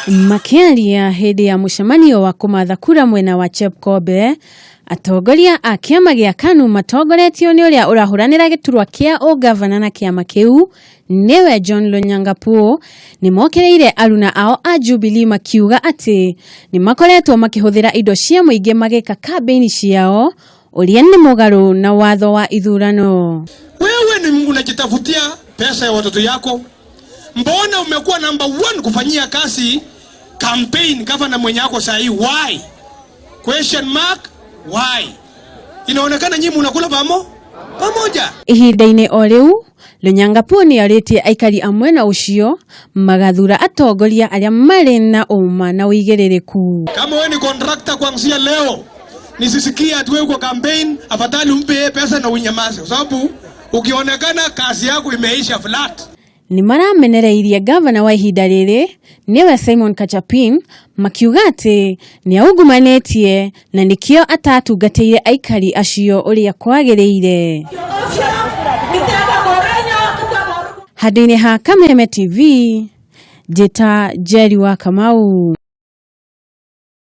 Makĩaria hĩndĩ ya mũcemanio wa kũmatha kura mwena wa Chepkobe, atongoria a kĩama gĩa KANU matongoretio nĩ ũrĩa ũrahũranĩra gĩturwa kĩa ũngavana na kĩama kĩu nĩwe John Lonyangapuo nĩ mokĩrĩire aruna ao a Jubilee makiuga atĩ nĩ makoretwo makĩhũthĩra indo cia mũingĩ magĩka kambĩini ciao ũrĩa nĩ mũgarũ na watho wa ithurano. Wewe ni unajitafutia pesa ya watoto yako, mbona umekuwa number one kufanyia kazi campaign gavana mwenye ako sahi? Why? Question mark, why? Inaonekana nyinyi mnakula pamo pamoja. Ihinda-inĩ o rĩu Lonyangapuo nĩ arĩtie aikari a mwena ũcio magathura atongoria arĩa marĩ na ũma na ũigĩrĩrĩku. Kama wewe ni contractor, kuanzia leo nisisikie ati wewe uko campaign, afadhali umpe yeye pesa na unyamaze, kwa sababu ukionekana kazi yako imeisha flat. Nĩ maramenereirie gavana wa ihinda rĩrĩ nĩwe Simon Kachapin makiuga atĩ nĩ aungumanĩtie na nĩkĩo atatungatĩire aikari acio ũrĩa kwagĩrĩire. Handũ-inĩ ha Kameme TV, njĩta Njeri wa Kamau.